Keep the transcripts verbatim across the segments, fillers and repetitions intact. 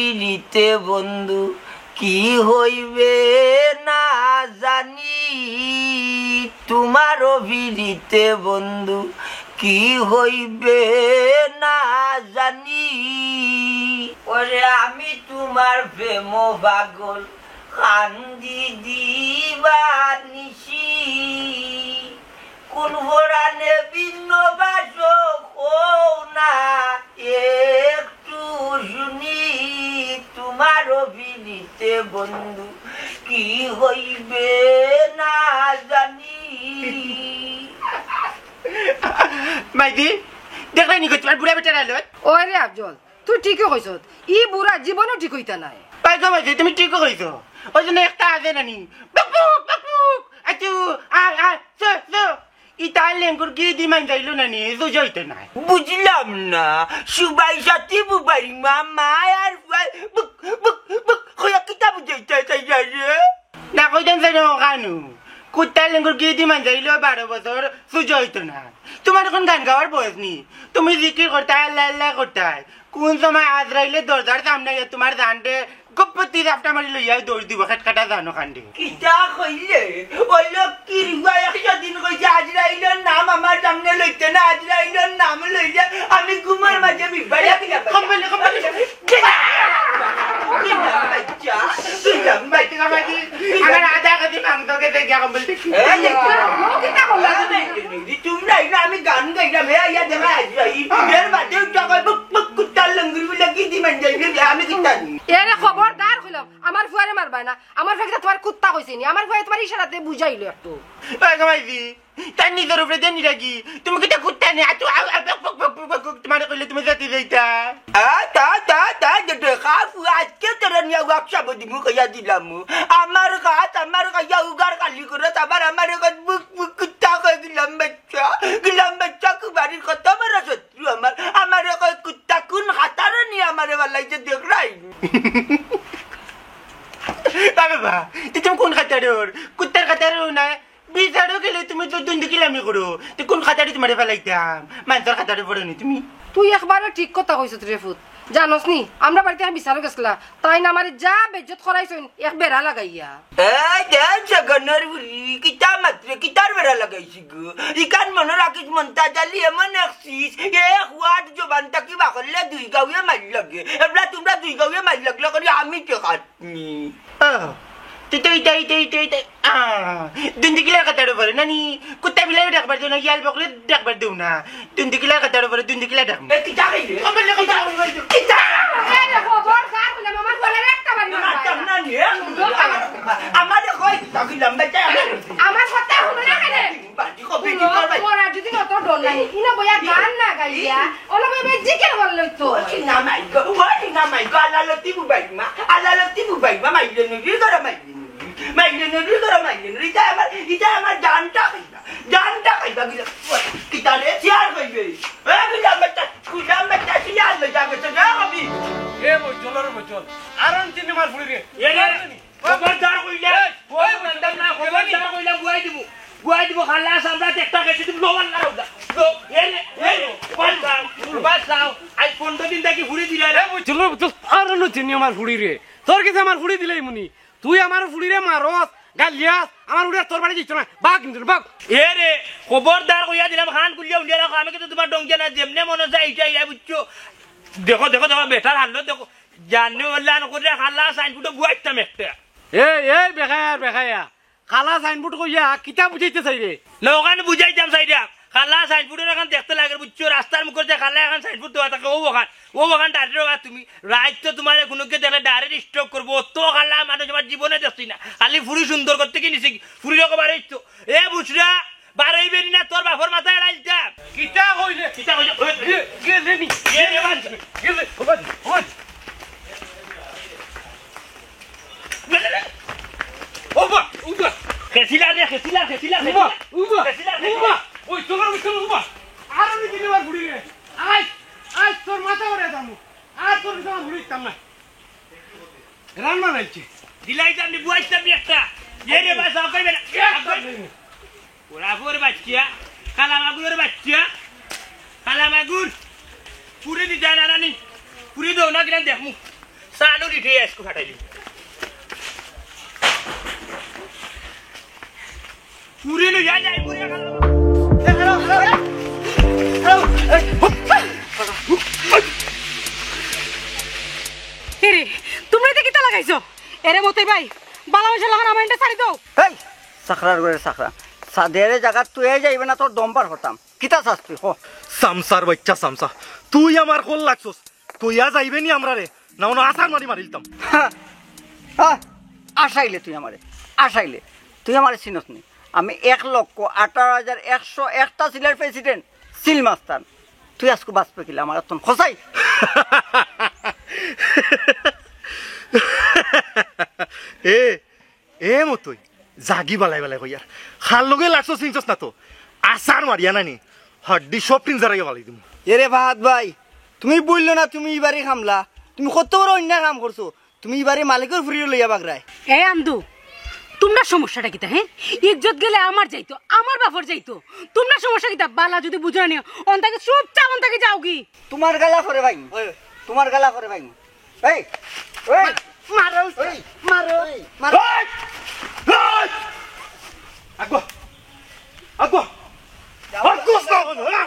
পিরিতে বন্ধু কি হইবে না জানি, তোমারও পিরিতে বন্ধু কি হইবে না জানি। ওরে আমি তোমার প্রেম পাগল, কান্দি দিবা নিশি। কোন পরাণে ভিন্ন বাসো কও না একটু শুনি, তোমারও পিরিতে বন্ধু কি হইবে না জানি। মাইজি, দেখলে নি গো তোমার বুড়া বেটার হালত? ওই রে আফজল, তুই ঠিকই কইছস, ই বুড়া জীবনও ঠিক হইতা নায়। পাইছো মাইজি, তুমি ঠিকই কইছো। ওই জন্য একটা আছে নানি, বক বক, বক বক, আচু, আ, আ, সো, সো। ইতা লেঙ্গুর গিদি মাইন যাইলো নানি, সুজা হইতো না। বুঝলাম না, সুবাই সাথী বুবাই মা, মা আর ফুয়াই, বুক, বুক, বুক, কইয়া কিতা বুঝাইতে চাইয়া রে? না কইতাম চাই না কানু। কুত্তা লেঙ্গুর গিদি মাইন যাইলো বারো বছর, সুজা হইতো না। তোমার এখন গান গাওয়ার বয়স নি। তুমি জিকির করতায়, আল্লাহ আল্লাহ করতায়। কোন সময় আজরাইলে দরজার সামনে আইয়া তোমার জানরে গপ্পতি জাপটা মারি লইয়া দৌড় দিব, খেটখেটা জানো কান্ডে। কিতা কইলে? ওই লক্ষ্মীর বুয়া একশো দিন কইছে, "আজরাইলর নাম আমার সামনে লইতে না, আজরাইলর নাম লইলে আমি ঘুমের মাঝে বিবাইয়া কিনা পাইয়া।" কম্বল, কম্বল। কিনা বাচ্চা, কিনা বাচ্চা। আমার আধা কেজি মাংস খেতে গিয়া কম্বল দেখি। এই দেখো। ও কিতা করলা? এই দেখো, তোমরা এই না আমি গান গাইলাম, এই আইয়া দেখা আজরাইল। এর বাদে উঠা কয়, "বুক, বুক, কুত্তার লঙ্গুর বলে কি দিবেন যাইবে?" আমি কিতা নি? এরে খবরদার কইলাম, আমার ফুয়ারে মারবায় না। আমার ফুয়া কিতা তোমার কুত্তা কইছে নি? আমার ফুয়া তোমার ইশারাতে বুঝাইলো একটু। ওই গো মাইজি, তার নিজের উপরে দেনি রাখি। তুমি কিতা কুত্তা নি? আতু, আউ, আউ, বক, বক, তোমারে কইলে তুমি জাতি যাইতা। আ, তা, তা, তা, দে, দে, খা, ফুয়া, আজকে তোরা নিয়া ওয়ার্কশপে দিমু কইয়া দিলাম। আমার গাছ, আমার গাছ, উগার খালি করে, আবার আমার গাছ বুক, বুক, কুত্তা কই গেলাম বাচ্চা, গেলাম বাচ্চা, কুবাড়ির কত বড় শত্রু আমার, আমার কই কুত্তা কোন খাতারে নিয়ে আমারে বালাইছে দেখলাই। বাবা, তুই তুমি কোন খাতারর? কুত্তার খাতারর না? বিচারো গেলে তুমি তো দুন্দুকিলামি করো। তুই কোন খাতারে তোমারে ফালাইতাম? মানষর খাতারে পড়ো নি তুমি? তুই একবারে ঠিক কথা কইছত রে ফুত। জানোস নি, আমরা বাড়িতে এক বিচারো গেছলা, তাইন আমারে যা বেইজ্জত করাইছইন এক বেড়া লাগাইয়া। এই দে, জগনর বুলি, কিতা মাত্রে, কিতার বেড়া লাগাইছি গো? ইখান মনো রাখিস মন্তাজ আলী এমন এক চিজ, এক ওয়ার্ড জবান থাকি বাকরলে দুই গাউয়ে মাইর লাগে। এবলা তোমরা দুই গাউয়ে মাইর লাগলে করি আমি টেকাত নি। ও, তুই তো ইটা, ইটা, ইটা, ইটা, আ, দুন্দুকিলার খাতার উপরে, নানি, কুত্তা বিলাইও ডাকবার দেও না, ইয়াল বকরে ডাকবার দেও না। দুন্দুকিলার খাতার উপরে দুন্দুকিলা ডাক। এ, কিতা কইলে? কিতা কইলে? কিতা? এ, দেখো, বড় স্যার, বলে, মামার বলে রাখতে পারি না। মারতাম না নি, এ? আমার, আমারে কই, কিতা কইলাম, বেটা, আমার। আমার কথা হুনো না কেনে? বাড়ি কবে কি করবে? তোমার আর যদি অত ডর লাগে, ইনো বইয়া গান না গাইয়া, অনো বইয়া বইয়া জিকির করলে তো। ও সিনা মাই গো, ও সিনা মাই গো, আল্লাহ লতি বুবাই মা, আল্লাহ লতি বুবাই মা, মাইলে নুরি ধরো, মাইলে নুরি, মাইলে নুরি ধরো, মাইলে নুরি, ইটা আমার, ইটা আমার জানটা খাইবা, জানটা খাইবা, গিলা, কিতা রে, শিয়াল কইবে, এ গিলা, বেটা, কুলা, বেটা, শিয়াল লই যাবে তো, যা কবি। এ বইচল, রে বইচল, আর আনছি নি আমার ফুড়ি রে। এ রে, খবরদার কইলে, এই, খবরদার না, খবরদার কইলে বুয়াই দিমু। বুয়াই দিমু, খালা, সামলা, একটা গেছি তুমি লোয়ার না রোজা। লো, এ রে, এ রে, বাঁচাও, বাঁচাও। আজ পনেরো দিন থাকি ফুড়ি দিলা রে। এ, বইচল, বইচল, আর আনছি নি আমার ফুড়ি রে। তোর কাছে আমার ফুড়ি দিলাই মুনি। তুই আমার ফুড়িরে মারস, গালিয়াস, আমার ফুড়ি আর তোর বাড়ি দিত না। বাঘ কিন্তু বাঘ। এ রে, খবরদার কইয়া দিলাম, খান খুলিয়া উলিয়া রাখো। আমি কিন্তু তোমার ডঙ্গিয়া না, যেমনে মনে যায় ইটা ইয়া বুঝছো। দেখো, দেখো, দেখো, বেটার হালত দেখো। জানে ওলা আন করে খালা সাইনবোর্ডে বুয়াইতাম একটা। এই, এই, বেখায়া, বেখায়া। খালা সাইনবোর্ড কইয়া কিতা বুঝাইতে চাইরে? না, ওখান বুঝাইতাম চাইরাম। খালা সাইনবোর্ডর ওখান দেখতে লাগে, বুঝছো? রাস্তার মুখর যে খালা এখান সাইনবোর্ড দেওয়া থাকে, ও ওখান, ও ওখান ডাইরেক্ট ওখান তুমি। রাইত তো তোমারে কুনুকে দেখলে ডাইরেক্ট স্ট্রোক করবো। অত খালা মানুষ আমার জীবনে দেখছি না। খালি ফুড়ি সুন্দর করতে কি নিছে কি? ফুড়ির ওকে বারইছ তো। এ বুঝরা, বারইবে নি না তোর বাপর মাথায় রাইলতাম। কিতা কইলে? কিতা কইলে? ওই, এ, গেলে নি? এ, এ, বাদ। গেলে, ও বাদ, ও বাদ। ও বা, ও বা। খেছিলা রে, খেছিলা, খেছিলা, উবা, খেছিলা। উবা, খেছিলা, খেছিলা। উবা। ওই, চলো, চলো, উবা। আর আমি দিলে আমার ফুড়ি রে। আয়, আয়, তোর মাথা ওরে দামু। আর তোর পিছনে ফুড়ি দিতাম না। রান্না নাইছে। দিলাই জানি বুয়াইতাম একটা। এ রে বাস, আগাই বেটা। আগাই। ওরা ওর বাচ্চা, কালা মাগুর ওর বাচ্চা, কালা মাগুর। পুরি দি জানা রানি, পুরি দো না কিনা দেখমু। চালু দিতে আজকে ফাটাই দিবি। পুরি লইয়া যাই, পুরি খালো। এরে, তোমরা ইতা কিতা লাগাইছো? এরে মতই ভাই, বালা মানষর লাখান আমার ইনটা ছাড়ি দেও। এই, চাকরার ঘরর চাকরা। সাদেরে জাগাত তুই যাইবে না, তোর দম বার করতাম। কিতা চাস তুই, ক? চামচার বাইচ্চা চামচা, তুই আমার কল লাগছস। তুই আ যাইবে নি আমরারে, না অনো আছাড় মারি মারিলতাম। হা, হা, আছাড়িলে তুই আমারে, আছাড়িলে। তুই আমারে চিনস নি? আমি এক লক্ষ আঠারো হাজার একশো একটা সিলের প্রেসিডেন্ট, সিল মাস্তান। তুই আজকু বাঁচবে কিলা আমার আতন খসাই? এ, এ মতই, জাগি বালাই বালাই কইয়ার। খার লগে লাগছস চিনছস না তো। আছাড় মারিয়া নানি, হাড্ডি সব টিন জারাইয়া বালাই দিমু। এরে ফাহাদ ভাই, তুমি বললো না তুমি ইবারই কামলা, তুমি কত বড় অন্যায় কাম করছো। তুমি ইবারে মালিকর ফুরিরে লইয়া বাগরায়। এ আন্দু, তোমরা সমস্যাটা কিতা, হে? ইজ্জত গেলে আমার যাইতো, আমার বাপর যাইতো। তোমরা সমস্যা কিতা? বালা যদি বুঝো না নিও, অন থাকি চুপচাপ অন থাকি যাওগি। তোমার গালা করে ভাই, তোমার গালা করে ভাই। এই, এই, মারো, এই, মারো, এই, মারো। এই, এই, আগুয়া, আগুয়া, আগুয়া, আগুয়া।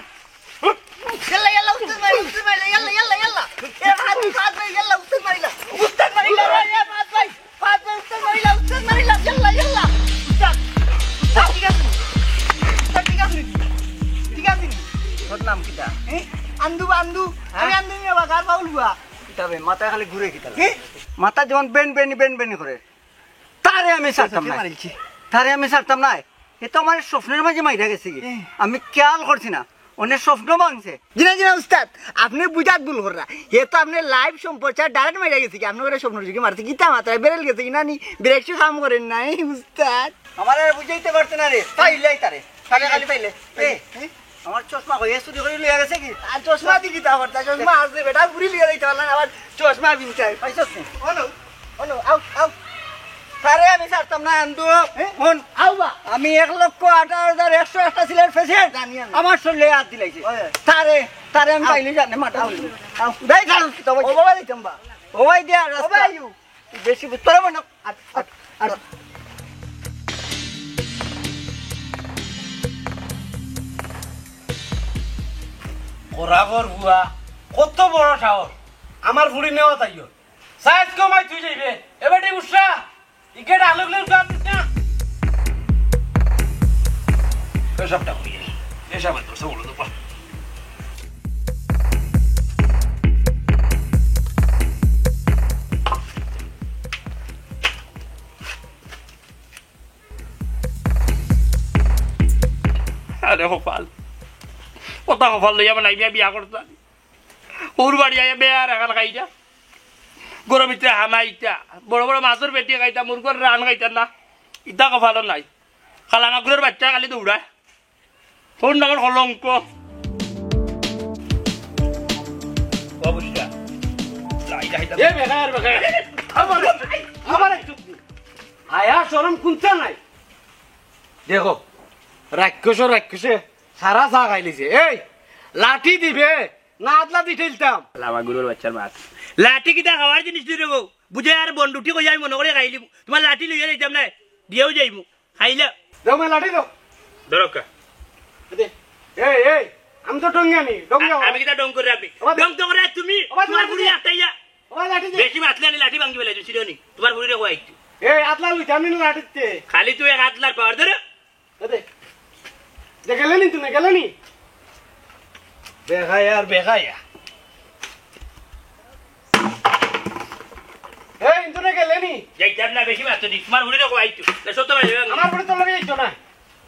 ইয়াল্লা, ইয়াল্লা, উস্তাদ মারিলা, উস্তাদ মারিলা, ইয়াল্লা, ইয়াল্লা, ইয়াল্লা। এ, ফাহাদ, ফাহাদ ভাই, ইয়াল্লা, উস্তাদ মারিলা। উস্তাদ মারিলা, এ, ফাহাদ ভাই, ফাহাদ ভাই, উস্তাদ মারিলা, উস্তাদ মারিলা, ইয়াল্লা, ইয়াল্লা। উস্তাদ, উস্তাদ, ঠিক আছে নি? উস্তাদ, ঠিক আছে নি? ঠিক আছে নি? তোর নাম কিতা? এ, আন্দু বা আন্দু, আমি হ্যাঁ? আন্দু মিয়া বা, গার বাউল বুয়া। কিতা বে, মাথা খালি ঘুরে কিতা লাগে? এ? মাথা যেমন বেন বেনি, বেন বেনি করে। তারে আমি ছাড়তাম না। মারিলছি। তারে আমি ছাড়তাম না। হে তো আমার স্বপ্নর মাঝে মাইরা গেছে কি? এ। আমি খেয়াল করছি না। অনে স্বপ্ন ভাঙছে। জি না, জি না, উস্তাদ, আপনে বুঝাত ভুল কররা। হে তো আপনে live সম্প্রচার direct মাইরা গেছে কি? আপনে করে স্বপ্নর যুগে মারছে। কিতা মাত্রা বেরেল গেছে কি না নি? ব্রেক শু কাম করের না, এ, উস্তাদ। আমারে আর বুঝাইতে পারতে না রে। পাইলাই তারে। তারে খালি পাইলে। এ, এ? আমার চশমা কই চুরি করি লইয়া গেছে কি? আর চশমা দি কিতা করতা? চশমা আছে বেটা, ঘুরি লইয়া যাইতে পারলাম, আবার চশমা বিনতে হয়। পাইছস নি? হলো, হলো, আও, আও। তারে আমি ছাড়তাম না, আন্দু। এ? হুন। আও বা। আমি এক লক্ষ আঠারো হাজার একশো একটা সিলের প্রেসিডেন্ট। জানি আমি। আমার শরীরে হাত দিলাইছে। ওই। তারে, তারে আমি আও। পাইলে জানে মাথা আও। ঘুরি। আও। দেখ, আও। ও বাবা, দিতাম বা। ও ভাই দিয়া ও রাস্তা। ভাই, ইউ। বেশি বুঝ-, তোরা মনে আট, আট, আট। খরাবর বুয়া, কত বড় সাহস। আমার ফুড়ি নেওয়া তাইও। সাইজ কমাই তুই যাইবে। এ বেটি উষা, ইকে ডাকলে উঠলে উঠা দিস না। পেশাবটা করিয়ে। পেশাব আর তোর সব হলো তো পা। আরে কপাল, কত কপাল লইয়া মানে আমি বিয়া করতাম। ওর বাড়ি আইয়া বেয়ার এখান খাইতা, গরম ইতা হামাইতা, বড় বড় মাছর পেটি খাইতা, মুরগর রান খাইতা না, ইতা কপালও নাই। কালা মাগুরর বাচ্চা খালি দৌড়ায়। কোন নামের কলঙ্ক? বাবুসিয়া। লাই, লাই, লাই। এ বেকার, বেকার। আমার, আমার একটু আয়া শরম কুনটা নাই? দেখো, রাক্ষস, রাক্ষসে সারা চা খাইলিছে। এই, লাঠি দিবে, না আদলা দি ঠেলতাম। লামা গুরুর বাচ্চার মাত। লাঠি কিতা খাওয়ার জিনিস নি রে বউ? বুঝে আর বন্ডুটি কইয়া আমি মনে করি খাইলিমু। তোমার লাঠি লইয়া যাইতাম না, দিয়াও যাইমু। খাইলে। দাও মা, লাঠি দাও। ধরো কা। দে। এই, এই, আমি তো ডঙ্গা নি, ডঙ্গা। আ-, আমি কিতা ডং করে রাখবি? ওবা, ডং তো করে তুমি। ওবা, তোমার লাঠি বুড়ি দে। আটাইয়া। ওবা, লাঠি দে। বেশি মাতলে আনি লাঠি ভাঙি ফেলাই দিছি, নি? তোমার বুড়িরে কই একটু। এই, আতলা লুই, জানি না লাঠিতে। খালি তুই এক আতলার পাওয়ার ধরে। এ দে। দে, গেলে নি তুমি, গেলে নি? বেগায়া আর বেগায়া। এই, ইন্দুরে গেলে নি? যাইতাম না, বেশি মারতো নি। তোমার বুড়িরে কই আইতো। না, সত্য ভাই, আমার বুড়ি তোর লগে যাইতো না।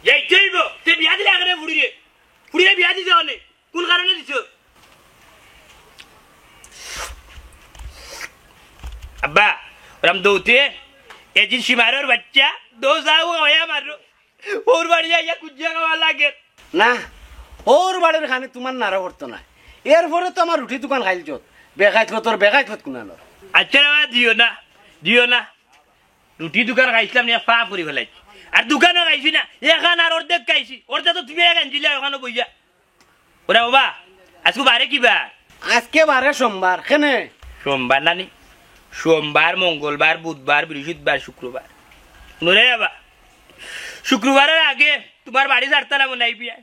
যাইতে হইব। তে বিয়া দিলে আগে বুড়িরে। বুড়িরে বিয়া দিতে হলে। কোন কারণে দিছো? আব্বা, ওরাম দৌতে, এজিন সীমারর বাচ্চা, দৌ যাও, ওয়া মারো। ওর বাড়ি আইয়া কুজিয়া খাওয়া লাগে। না, ওর বাড়ির খানে তোমার নাড়া পড়তো না। এরপরে তো আমার রুটি দোকান খাইল চোত। বেকাইত তোর বেকাইত কুনানোর। আচ্ছা রে বাবা, দিও না, দিও না। রুটি দোকান খাইছিলাম নিয়ে পা পড়ি ফেলাইছি। আর দোকানও খাইছি না, এখান আর অর্ধেক খাইছি। অর্ধেক তো তুমি এক আনছিলে ওখানে বইয়া। ওরা বাবা, আজকে বারে কি বার? আজকে বারে সোমবার, কেনে? সোমবার নানি? সোমবার, মঙ্গলবার, বুধবার, বৃহস্পতিবার, শুক্রবার। হুনো রে বাবা, শুক্রবারের আগে তুমার বাড়ি ছাড়তা না মনে অয় বিয়াই।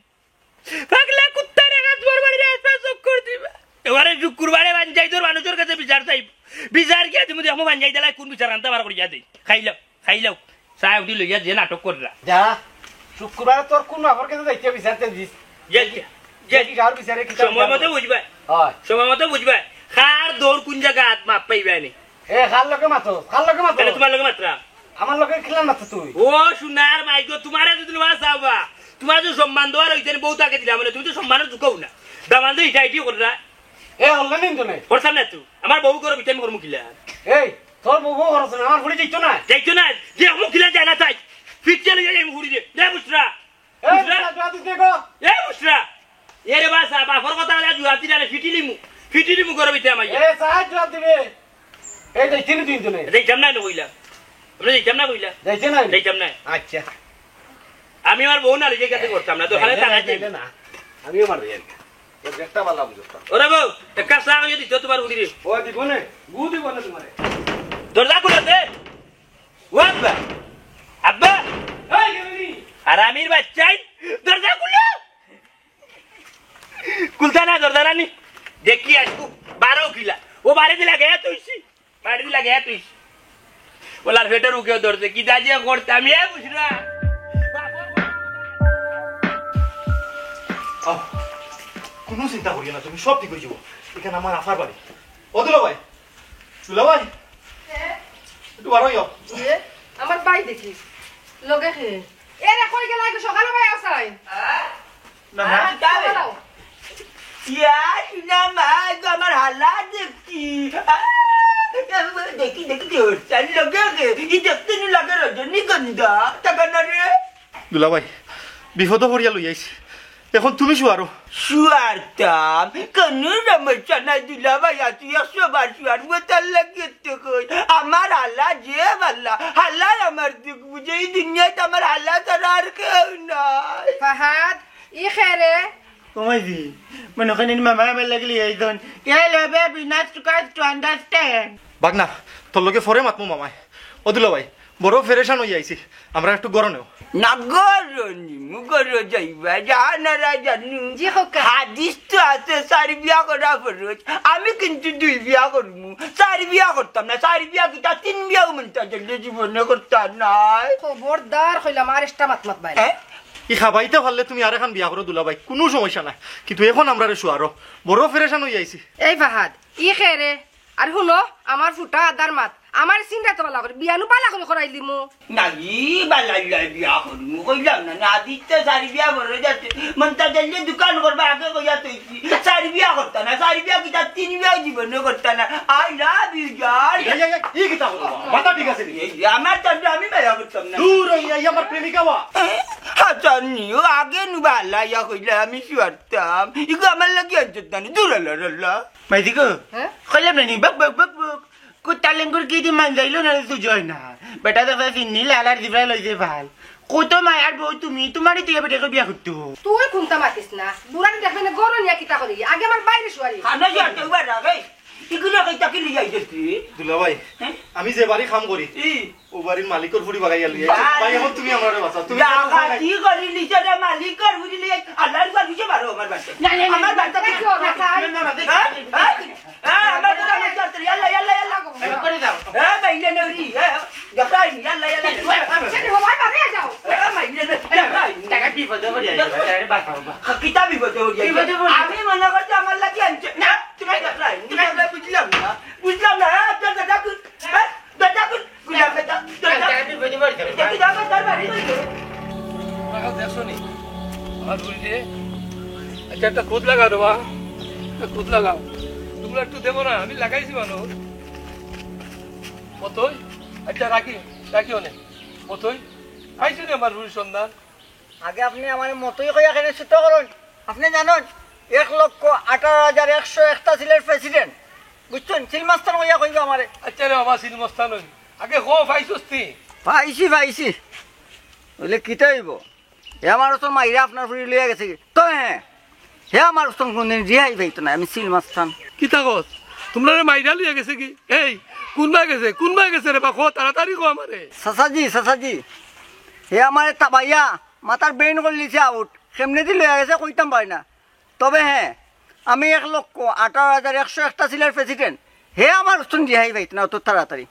পাগলা কুত্তার একা তুমার বাড়ির আশপাশ চক্কর দিবা। এবারে শুক্রবারে পঞ্চায়েতর মানুষর কাছে বিচার চাইবো। বিচার কিয়া দিমু, দেখমু পঞ্চায়েত এলায় কুন বিচার আনতা বার করিয়া দেই। খাইলাও, খাইলাও। চা উঠি লইয়া যে নাটক কররা। যা, শুক্রবারে তোর কুন বাপর কাছে যাইতে বিচার চাইতে দিস। যে, যে, যে, দেখি কার বিচারে কিতা সময় মতো বিচার। বুঝবায়। হয়। সময় মতো বুঝবায়। কার দৌড় কুন জাগাত মাপ পাইবায় নি। এ, কার লগে মাতো? কার লগে মাতো? তাইলে তুমার লগে মাতরাম। আমার লগে কিলা মাতো তুই? ও সোনার মাই গো, তুমারে যদি না চাওবা, তুমার যে সম্মান দেওয়ার অইছে নি, বউত আগে দিলাম, মানে তুমি তো সম্মানর যোগ্যও না। দামান্দে ইটা ইটি কররা। এ, হল্লে নিন তো নে। করতাম না তো। আমার বউ করো, ইটা আমি করমু কিলা? এই, তোর বউ বউ করছ না, আমার ফুড়ি যাইতো না। যাইতো না, যে অমুক কিলা যায় না তাই। ফিটকে লইয়া যাইমু ফুড়ি রে। দে বুঝরা। এই, বুঝরা? বুঝরা, জুয়া দিস নে গো। এ বুঝরা। এ রে বাসা, বাপর কথা হলে জুয়া দিলা রে, ফিটিলিমু। ফিটিলিমু করো ইটা আমার। এ, সাহেব জুয়া দিবে। এই যাইতে নি তুই তো নে। যাইতাম না, না কইলা। আমরা যাইতাম না কইলা। যাইতে না? যাইতাম না। আচ্ছা। আমি আমার বউ না লইয়া গেছে করতাম না, তো খালি তারা যাইবে না। আমিও মার যাই। একটা বালা বুঝতাম। ওরে বউ, এক কাপ চা খাইয়া দিত তুমার ফুড়ি রে। ও দিব না, গু দিব না তুমারে। দরজা খুলে দে। ও আব্বা। আব্বা। এই, কেমনি? আর আমির বাচ্চাই, দরজা খুলো। খুলতা না দরজা রানি। দেখি আজকু বারো কিলা। ও বাড়ি দিলা গেয়া তুইছি। বাড়ি দিলা গেয়া তুইছি। ওলার পেটর উকেও ধরছে। কিতা যে করতাম, এ বুঝরা। আহ, কুনু চিন্তা করিও না তুমি, সব ঠিক অইযিবো। ইখান আমার আফার বাড়ি। ও দুলাভাই, দুলাভাই, কে? একটু বার অইও। এ, আমার ভাই দেখি। লগে কে? এ রে, কই গেলা? একটু সকালে ভাই আসাই। না, না। আহ, তাই? সকালে। ইয়া, কি নাম ভাই? তো আমার হালা দেখি। আহ, দেখি, দেখি, দেখি, তার লগে কে? ই দেখতে নি লাগে রজনীগন্ধা। টাকা না রে? দুলাভাই, বিপদো পড়িয়া লই আইছি। এখন তুমি শুয়ারো। শুয়ারতাম? কুনু সমস্যা নাই দুলাভাই, আছি একশো বার শুয়ার। ও তার লাগে তো কই, আমার হালা যে বালা, হালায় আমার দুখ বুঝে। ই দুনিয়াত আমার হালা ছাড়া আর কেউ নাই। ফাহাদ, ই খেরে? কমাইছি। মনে করেন মামা আমার লাগলে এই ধন। Hello baby, not too close to understand. বাগনা, তোর লগে পরে মাতমু মামায়। ও দুলাভাই, বড় পেরেশান অইয়া আইছি, আমরারে একটু ঘরো নেও। না ঘরো নিমু, ঘরো যাইবা, জানারা জানু। জি, খোকা। হাদিস তো আছে, চাইর বিয়া করা ফরজ। আমি কিন্তু দুই বিয়া করমু, চাইর বিয়া করতাম না, চাইর বিয়া কিতা তিন বিয়াও মন্তাজ আলীয়ে জীবনে করতা নায়। খবরদার কইলাম আর একটা মাত মাতবায় না। হ্যাঁ? ই খাবাইতে পারলে তুমি আরেকখান বিয়া করো দুলাভাই, কুনু সমস্যা নাই, কিন্তু এখন আমরারে শুয়ারো, বড় পেরেশান অইয়া আইছি। এই ফাহাদ, ই খেরে? আর হুনো, আমার ফুটা আদার মাত। আমার চিন্তা তো বালা করি, বিয়ানু বালা করি করাই দিমু। নাগি বালা ইলাই বিয়া করমু, কইলাম না, না দিতে চাইর বিয়া বড় যাতে। মন্তাজ আলীয়ে দোকান করবা আগে কইয়া তৈছি। চাইর বিয়া করতা না, চাইর বিয়া কিতা তিন বিয়াও জীবনে করতা না। I love you, জান। এই, এই, এই, ই কিতা করো? মাথা ঠিক আছে নি? এই, আমার তো আমি মায়া করতাম না। দূর অইয়া, ই আমার প্রেমিকা বা। হাসানি, ও আগে নু বালা ইয়া কইলা আমি শুয়ারতাম। ইগো আমার লাগি আনছত না নি, দূর আল্লাহ, আল্লাহ। মাইজি গো, হ্যাঁ? কইলাম না নি, বক, বক, বক, বক। কুত্তা লেঙ্গুর কি দি মান যাইলো না, সুজয় না। বেটা দেখে ফিন্নি লালার জিব্রাইল অইছে ভাল। কত মায়ার বউ তুমি, তুমারই তুই বেটাকে বিয়া করতো। তুই কুন্তা মাতিস না। বুড়ারে দেখবে না, গরু নিয়া কিতা করি? আগে আমার বাইরে শুয়ারি। খানা যে আর কেউ বার রাখে। ইগুলো কই তাকে লিয়ে আইছিস তুই? দুলাভাই, হ্যাঁ? আমি যে বাড়ি কাম করি, ই। ও বাড়ির মালিকর ফুড়ি বাগাই গেল। ভাই, এখন তুমি আমারে বাঁচাও। তুমি বাবা, কি করি লিছে রে মালিকর ফুড়ি লিয়ে? আল্লাহর ঘর বুঝে পারো আমার বাড়িতে। না, না, না, আমার বাড়িতে না, না, না, না, না, না, না, হ্যাঁ? হ্যাঁ? হ্যাঁ, আমার কথা আমার চলতে, ইয়াল্লা, ইয়াল্লা, ইয়াল্লা। এই, করে দাও। হ্যাঁ, ভাই, ইলে নেউরি, হ্যাঁ, দেখাই, ইয়াল্লা, ইয়াল্লা। সেটা হওয়ার ভাবে যাও। হ্যাঁ, ভাই, ইলে নেউরি, দেখাই। টাকা বিপদে পড়ে যাবে, আরে বাঁচাও, বাঁচাও। কিতা বিপদে পড়ে যাবে? বিপদে পড়ে যাবে। আমি মনে করছি আমার লাগি আনছে। না, তুমি দেখাই, তুমি আমরা বুঝলাম না। বুঝলাম না, হ্যাঁ, আপনার দাদা কি, হ্যাঁ? বেটা, কোন, কোন বেটা? বেটা। দেখছো নি? আমার বুঝে। আচ্ছা, একটা খুদ লাগাও রে বা। একটা খুদ লাগাও। তোমরা একটু দেখো না, আমি লাগাইছি মানুষ। মতই? আচ্ছা, রাখি, রাখি অনে। মতই? পাইছো নি আমার রুড়ির সন্ধান? আগে আপনে আমারে মতই কইয়া কেনে ছোট করইন? আপনে জানইন, এক লক্ষ আঠারো হাজার একশো একটা সিলের president। বুঝছইন? সিল মাস্তান কইয়া কইবা আমারে। আচ্ছা রে বাবা, সিল মাস্তান অই। আগে কও, পাইছস নি? পাইছি, পাইছি। অইলে কিতা অইবো? হে আমার ওস্তর মাইরা আপনার ফুড়ি লইয়া গেছে গি? তবে হ্যাঁ, হে আমার ওস্তর কোনদিন রিহাই পাইতো না, আমি সিল মাস্তান। কিতা কস? তোমরারে মাইরা লইয়া গেছে গি? এই, কুনবায় গেছে, কুনবায় গেছে রে বা, কও, তাড়াতাড়ি কও আমারে। চাচাজি, চাচাজি, হে আমারে তাবাইয়া মাথার বেইন করিলিছে আউট। কেমনেদি লইয়া গেছে কইতাম পারি না। তবে হ্যাঁ, আমি এক লক্ষ আঠারো হাজার একশো একটা সিলের প্রেসিডেন্ট। হে আমার উস্তুন জিহাই পাইত না অত তাড়াতাড়ি।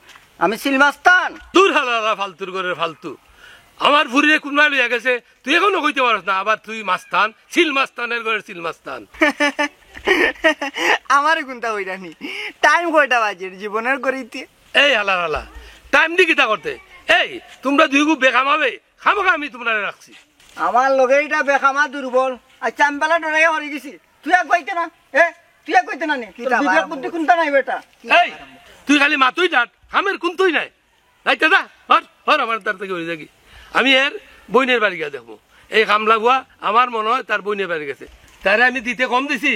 আমি সিল মাস্তান। দূর হালারা, ফালতুর ঘরের ফালতু। আমার ফুরিরে কুনবায় লইয়া গেছে, তুই এখনো কইতে পারস না, আবার তুই মাস্তান, সিল মাস্তানের ঘরের সিল মাস্তান। আমারে কুনতা কইরানি? টাইম কয়টা বাজের জীবনের ঘড়িতে? এই হালার হালা, টাইম দি কিতা করতে? এই, তুমরা দুইগু বেকামা বে, খামোখা আমি তুমরারে রাখছি। আমার লগে ইটা বেকামা দুর্বল। আচ্ছা, আমি বালা ডরাইয়া হরি গেছি। তুই এক কইতে না, এ? তুই এক কইতে না নি? তোর কিতা বিবেক আবার বুদ্ধি কুনতা নাই বেটা? এই, তুই খালি মাতুই ডাট, কামের কুন্তাউ নাই। যাইতে দা, হর, হর আমার দ্বার থাকি হরি যাগি। আমি এর বইনের বাড়ি গিয়া দেখমু। এই কামলা ফুয়া আমার মনে হয় তার বইনের বাড়ি গেছে। তারে আমি দিতে কম দিছি,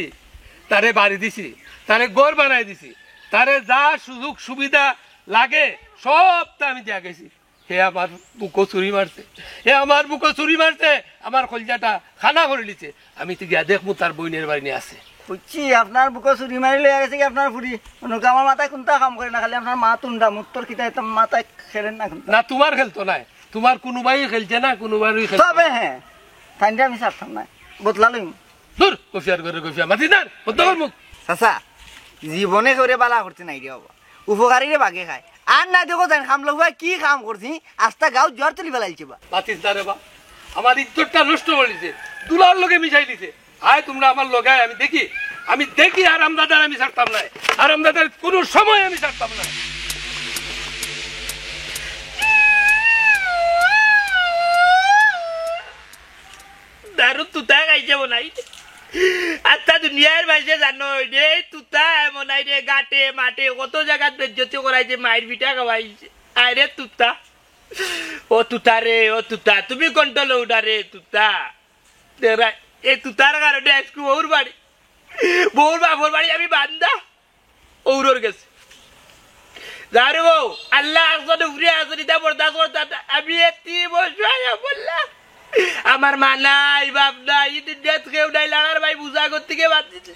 তারে বাড়ি দিছি, তারে ঘর বানাই দিছি, তারে যা সুযোগ সুবিধা লাগে সবতা আমি দিয়া গেছি। হে আমার বুকো ছুরি মারছে, হে আমার বুকো ছুরি মারছে, আমার কইলজাটা খানা করিলিছে। আমি তো গিয়া দেখমু তার বইনের বাড়ি নি আছে। বুঝছি, আপনার বুকো ছুরি মারি লইয়া গেছে কি আপনার ফুরি? মনে হয় আমার মাথায় কুন্তা কাম করে না, খালি আপনার মা তুন্ডা, মুত্তর কিতা এত মাথায় খেলেন না কুন্তা। না, তুমার খেলতো নায়, তুমার কুনুবায় খেলছে না, কুনুবারই খেলছে তবে না। হ্যাঁ, তাইনরে আমি ছাড়তাম না, বদলা লইমু। দূর, গফিয়ার ঘরে গফিয়া, মাতি না, বন্ধ কর মুখ। চাচা, জীবনে কেউরে বালা করতে নাই রে বাবা, উপকারীরে বাগে খায়। আর না দেখো জান, কামলা ফুয়ায় কি কাম করছি, আস্তা গাঁও জোয়ার তুলি ফালাইছে বা। মাতিস না রে বা, আমার ইজ্জতটা নষ্ট করিলিছে, দুলার লগে মিশাই দিছে। আয় তুমরা আমার লগে আয়, আমি দেখি, আমি দেখি হারামজাদার আমি ছাড়তাম না, হারামজাদার কোনো সময় আমি ছাড়তাম না। দারুণ তুতা খাইছে মনাই। আস্তা দুনিয়ার মাঝে জানো রে, তুতা মনাই রে, গাটে মাটে কত জাগাত বেজ্জতি করাইছে, মাইর পিটা খাওয়াইছে। আরে তুতা, ও তুতা রে, ও তুতা, তুমি কন্ট্রোল হও না রে তুতা। দেখরা, এই তুতার কারণে আইজকু বউর বাড়ি, বউর বাপর বাড়ি আমি বান্দা, ঔরর গেছে। যা রে বউ, আল্লাহ একজন উপরে আছেন, ইতা বরদাস্ত করতা না। আমি এতিম অসহায় বললা, আমার মা নাই, বাপ নাই, ই দুনিয়াত কেউ নাই, লাড়ার ভাই বুঝা করতে গিয়ে বাদ দিতে।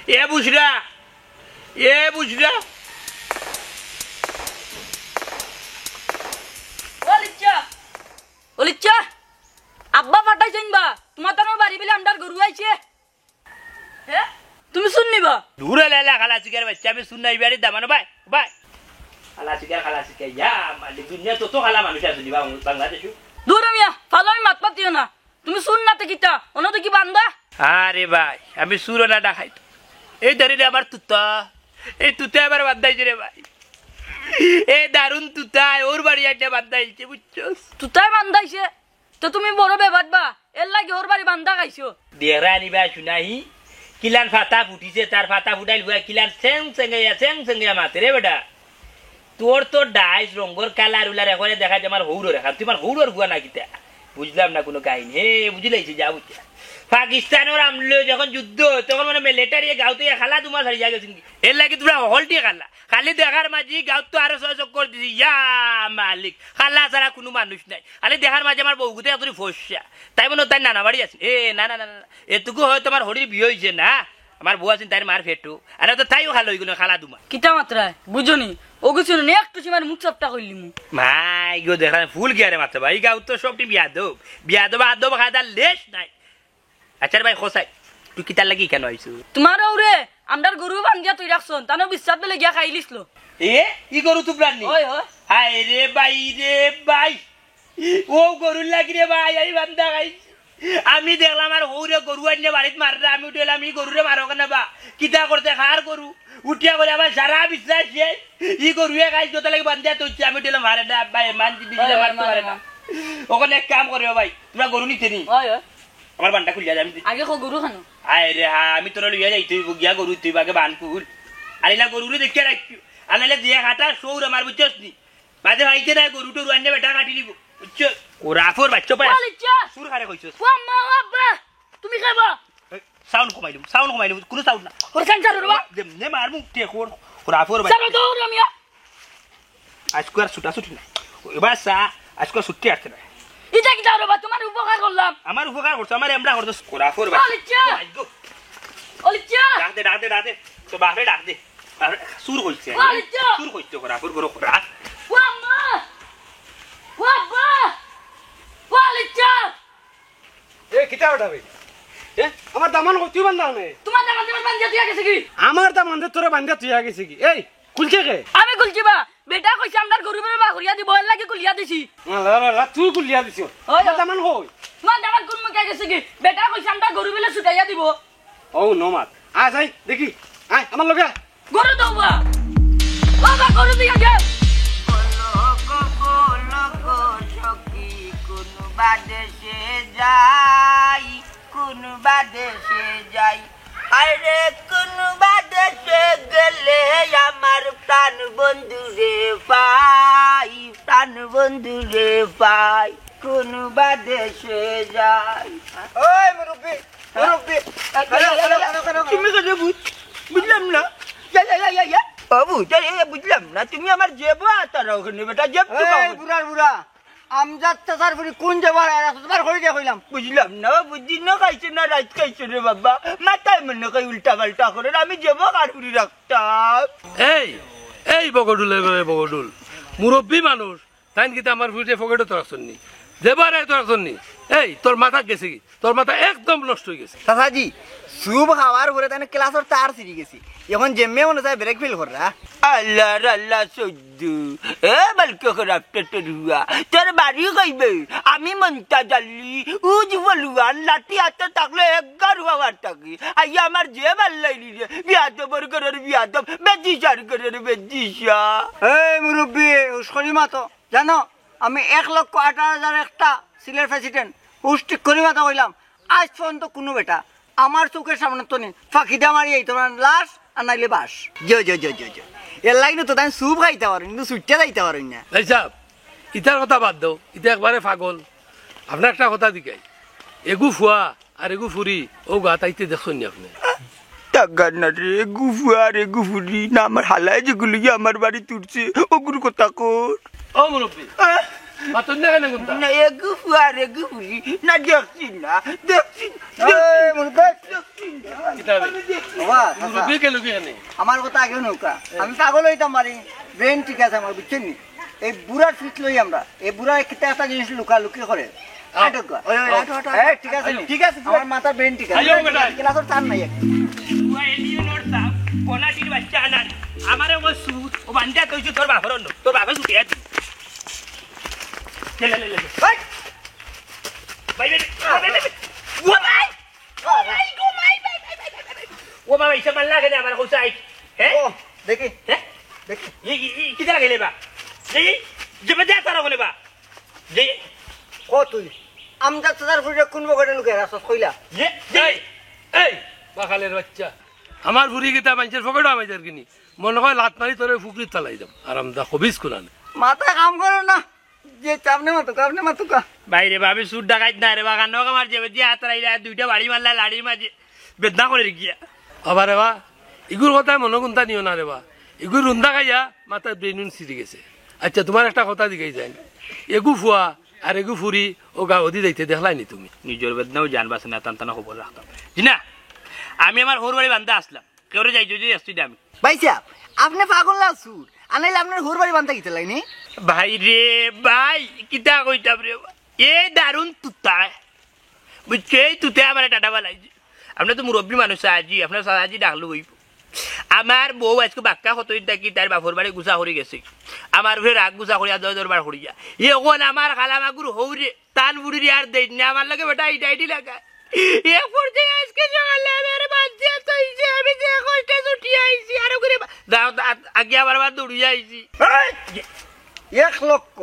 এ বুঝরা, এ বুঝরা। ও লিচ্চা, ও লিচ্চা, আব্বা পাঠাইছেন বা, তোমার তানোর বাড়ি বিলে আমরার গরু আইছে। হে? তুমি চুর নি বা? দূর হ লেলা, কালা চুইরর বাইচ্চা, আমি চুর না, ই বাড়ির দামান। ও ভাই, ও ভাই। কালা চুইর, কালা চুইর, ইয়া মালিক, দুনিয়াত তত কালা মানুষ আছে নি বা বাংলাদেশো? দূর হ মিয়া, ফালতু মাত মাতিও না। তুমি চুর না তে কিতা? অনো তো কি বান্দা? আরে ভাই, আমি চুরও না ডাকাইত। এই ধরে রে আমার তুতা, এই তুতায় আমারে বান্দাইছে রে ভাই। এ দারুণ তুতায়, অউর বাড়ি আইনা বান্দাইছে, বুঝছস? তুতায় বান্দাইছে? তো তুমি বড় বেবাদ বা, এর লাগি অউর বাড়ি বান্দা খাইছো। দেখরা নি বা শুনাই, কিলান ফাতা ফুটিছে, তার ফাতা ফুটাইল ফুয়া কিলান সেং সেঙ্গাইয়া, সেং সেঙ্গাইয়া মাতে রে বেটা। তোর তো ডাইস রঙ্গর কালার উলার একরে দেখা যায় আমার হউরর এখান, তুই আমার হউরর ফুয়া না কিতা? বুঝলাম না কোনো কাহিনী। হে, বুঝিলাইছি, যা বুঝছি। পাকিস্তানর আমলো যখন যুদ্ধ, তখন মানে মিলিটারি গাঁওত ইয়া কালা ধুমা ছাড়িয়া গেছে নি। এর লাগি তুমরা হকলটি কালা। খালি দেখার মাঝে গাঁওত তো আরো ছয় চক্কর দিছি। ইয়া মালিক, কালা ছাড়া কোনো মানুষ নাই। খালি দেখার মাঝে আমার বউগুতে এত ফর্সা। তাই মনে হয় তার নানা বাড়ি আছে। এ, না, না, না, না, না। এটুকু হয়তো আমার হরির বিয়ে হইছে না। আমার বউ আছেন তার মার পেটো। আর তো তাইও কালা অইগেলো, কালা ধুমা। কিতা মাতরায়? বুঝছো নি? ও কিছু নি, একটু সীমার মুখ চাপটা করিলিমু। মাই গো, দেখরা ফুল গিয়ারে মাতে ভাই। গাঁওত তো সবটি বিয়াদব। বিয়াদব, আদব, কায়দার লেশ নাই। আচ্ছা রে ভাই, কও চাই, তুই কিতার লাগি কেনে আইছস? তোমার অউরে, আমরার গরু বান্ধিয়া তুই রাখছন, তানো বিশ্বাস বেলে গিয়া খাইলিছিল। এ, ই গরু তুমরার নি? হয়, হয়। হায় রে ভাই রে ভাই, ও গরুর লাগি রে ভাই, আমি বান্দা খাইছি। আমি দেখলাম আর হউরে গরু আনিয়া বাড়িত মাররা, আমি উঠিলাম, ই গরুরে মারো কেনে বা? কিতা করতে কার গরু? উঠিয়া করে আমার সারা বিশ্বাস শেষ। ই গরুয়ে খাইছে, ওটার লাগি বান্ধিয়া থইছে, আমি উঠিলাম, মারে না, ভাই, মান জিনিস হয়, মারতে হয়, পারে না। ওখানে এক কাম করে, ও ভাই, তুমরা গরু নিতে নি? হয়, হয়। আমার বানটা খুলিয়া দে, আমি দি- আগে কও গরু খানো। আয় রে হা, আমি তোরে লইয়া যাইতে অইবো, গিয়া গরু তুই আগে বান খুল। আর ইলা গরুরে দেখিয়া রাখিও। আর নাইলে যে কাটা সৌর আমার, বুঝছস নি? বাদে ভাইতে না, গরু টরু আনিয়া বেটা কাটি নিবো, বুঝছস? কোরাফর বাইচ্চা পায়। ওয়ালিচ্চা। সুর কারে কইছস? ও আম্মা, ও আব্বা, তুমি খাইবা? এই, সাউন্ড কমাইলাম, সাউন্ড কমাইলাম, কোনো সাউন্ড না। ওরে সেন্সার ওরে বা। দে, নে মার মুখ তে কর, কোরাফর বাইচ্চা। স্যার, দৌড় আমি। আজকে আর ছুটাছুটি নাই। এবার চা, আজকে আর ছুটি আসছে না। ইটা কিতা রে বা, তোমার উপকার করলাম। আমার উপকার করছো, আমার এমরা করছো, কোরাফর বাইচ্চা। ওয়ালিচ্চা। আইগো। ওয়ালিচ্চা। ডাক দে, ডাক দে, ডাক দে। তোর বাপরে ডাক দে। চুর কইছে। ও আলিচ্ছা! চুর কইছে, করা, করা, করা। ও আম্মা! ও আব্বা! ও আলিচ্ছা! এ, কিতা ওটা বে? এ, আমার দামান কই তুই বান্ধা নে? তোমার দামান তোমার বান্ধিয়া দিয়া গেছে কি? আমার দামান দে তোরে বান্ধিয়া তুই গেছে কি? এই, খুলছে কে? আমি খুলছি বা। বেটা কইছে আমরার গরু বেলে বার করিয়া দিব, এর লাগি খুলিয়া দিছি। আল্লাহ, আল্লাহ, আল্লাহ, তুই খুলিয়া দিছ। ওই, আমার দামান কই? তোমার দামান কোন মুখে গেছে কি? বেটা কইছে আমরার গরু বেলে ছুটাইয়া দিব। ও, নমাজ। আয়, যাই, দেখি। আয়, আমার লগে আয়। গরু দেও বা। বাবা, গরু দিয়া দে। বলো গো, বলো গো, সখী, কোন বাদেশে যাই, কোন বাদেশে যাই? আরে কোন বাদেশে গেলে আমার প্রাণ বন্ধুরে পাই, প্রাণ বন্ধুরে পাই, কোন বাদেশে যাই? ওই মুরব্বি, মুরব্বি, কেন, কেন, কেন, কেন? তুমি কেন বুঝ-, বুঝলাম না। ইয়া, ইয়া, ইয়া, ইয়া, ইয়া। বাবু, ইয়া, ইয়া, ইয়া, বুঝলাম না। তুমি আমার জেবো আতারা ওখানে, বেটা, জেব তো এই কাগজ। বুড়ার বুড়া, আমজাদ চাচার ফুড়ি কোন জেবো আর এরা বার করি দিয়া কইলাম। বুঝলাম না, ও বুদ্ধি না খাইছে না রাইত খাইছে রে বাবা। মাথায় মনে কয় উল্টা পাল্টা করে, আমি জেবো কার ফুড়ি রাখতাম। এই, এই বগডুল, এই বগডুল। মুরব্বি মানুষ, তাইন কিতা আমার ফুড়িরে পকেটো তো রাখছন নি? জেবো আর তো রাখছন নি? এই, তোর মাথা গেছে কি? তোর মাথা একদম নষ্ট অই গেছে। চাচাজি, চুপ খাওয়ার পরে তাইন ক্লাসর তার ছিড়ি গেছে। এখন যেমনে মনে চায় ব্রেক ফেল কররা। আল্লাহর আল্লাহ সদ্দু। এ বালকে খারাপ পেটের হুয়া। তোর বাড়ি কইবে? আমি মন্তাজ আলী, উজ বলুয়ান, লাঠি হাতে থাকলে একগার হওয়ার থাকি। আইয়া আমার যে বাল্লাইলি রে, বিয়াদবর ঘরের বিয়াদব, বেদিশার ঘরের বেদিশা। এই মুরব্বি, উস্করি মাতো। জানো, আমি এক লক্ষ আঠারো হাজার একটা সিলের প্রেসিডেন্ট, হুশ ঠিক করি মাতো কইলাম, আজ পর্যন্ত কোনো বেটা আমার চোখের সামনে তো নেই, ফাঁকিটা মারি এই তোমার লাশ আর নাইলে বাস। জো, জো, জো, জো, জো। এর লাইনে তো তাই চুপ খাইতে পারেন, কিন্তু ছুটতে যাইতে পারেন না। ভাই সাহেব, ইতার কথা বাদ দেও, ইতা একবারে পাগল। আপনার একটা কথা জিকাই, এগু ফুয়া আর এগু ফুরি, ও গা তাইতে দেখছইন নি আপনে? টাকা না রে, এগু ফুয়া আর এগু ফুরি, না আমার হালায় যেগুলো গিয়ে আমার বাড়ি তুলছে, ওগুর কথা কর। ও মুরব্বি, আহ! মাতন না কেন কোনটা? না, এগু ফুয়া আর এগু ফুরি, না দেখছি না, দেখছি না, এই মুরব্বি। দেখছি না। কিতা রে? বাবা, চাচা, মুরব্বি গেল কি এনে? আমার কথা আগেও নৌকা, আমি পাগল হইতাম পারি, ব্রেন ঠিক আছে আমার, বুঝছেন নি? এই বুড়ার ফিট লই আমরা। এই বুড়া একটা, একটা জিনিস লুকালুকি করে। আও। আটো গা। ওই, ওই, আও। আটো, আটো, এই, আটো। ঠিক আছে নি? ঠিক আছে, ঠিক আমার আছে। মাথার ব্রেন ঠিক আছে। আইও, বেটা। ক্লাসর তার নাই একটা। তুই এলিয়ে নড়তা, কোনাটির বাচ্চা আনার। আমারে ও সুর, ও বান্দা তুই তোর বাপর অন্য। তোর বাপে সুখে আছে। লে, লে, লে, লে, লে। ভাই। ভাই, ভাই, ভাই, ভাই, ভাই, ভাই। ও ভাই। ও ভাই, গো ভাই, ভাই, ভাই, ভাই, ভাই, ভাই। ও বাবা, ইসব মাল্লা কেনে আমার কোথায়? হ্যাঁ? ও, দেখি। হ্যাঁ? দেখি। ই, ই, ই, কিতা লাগাইলে বা? এই, যে বেদে তারা বলে বা? যে ক তুই? আমজাদ চাচার ফুড়িরে কোন পকেটে লুকাই রাখছস কইলা? যে, যে এই, এই, বাখালের বাচ্চা। আমার ফুড়ি কিতা মাইনষের পকেটো আমাইতার কিনি? মনে হয় লাত মারি তোরে ফুকরিত ফালাই দাম। আরামদা খবিস কুলান। মাথায় কাম করে না। যে আপনি মাতুকা, আপনি মাতুকা। ভাই রে বা, আমি চুর ডাকাইত না রে বা, কান্নক আমার জেবে দিয়া হাত রাইলা, দুইটা বাড়ি মারলা লাড়ির মাঝে, বেদনা করে গিয়া। আবার রে বা, ইগুর কথায় মনো কুন্তা নিও না রে বা, ইগুর রুন্দা খাইয়া মাথার ব্রেইন উন ছিড়ি গেছে। আচ্ছা, তোমার একটা কথা জিকাই যাই, এগু ফুয়া আর এগু ফুরি ও গাঁওদি যাইতে দেখলাই নি তুমি? নিজর বেদনাও জান বাঁচে না, তান তানা খবর রাখতাম। জি না, আমি আমার হউর বাড়ি বান্দা আসলাম, কেউরে যাই যদি আসছি দে আমি। ভাই সাহেব, আপনি পাগল না চুর? আনাইলে আপনার হউর বাড়ি বান্দা কিতা লাগনি? ভাই রে ভাই, কিতা কইতাম রে ভাই? এ দারুণ তুতা। বুঝছো, এই তুতে আমার টাটা বালাইছে। আপনি তো মুরব্বী মানুষ, সাহাজি, আপনার সাহাজি ডাকলো হইব। আমার বউ আজকে বাক্কা কতদিন থাকি তার বাপর বাড়ি গুছা করি গেছে। আমার উপরে রাগ গুছা করিয়া দয় দরবার করিয়া। এখন আমার খালা মাগুর হউরে তান বুড়ির আর দেই না, আমার লগে বেটা ইটা ইটি লাগা। এক পর্যায়ে আজকে সকালে আমি আরে বাদ দিয়া তো হইছে, আমি যে কষ্টে ছুটি আইছি, আরো করে বা-, দাও, দা-, আগে আবার আবার দৌড়িয়ে আইছি। এই! এক লক্ষ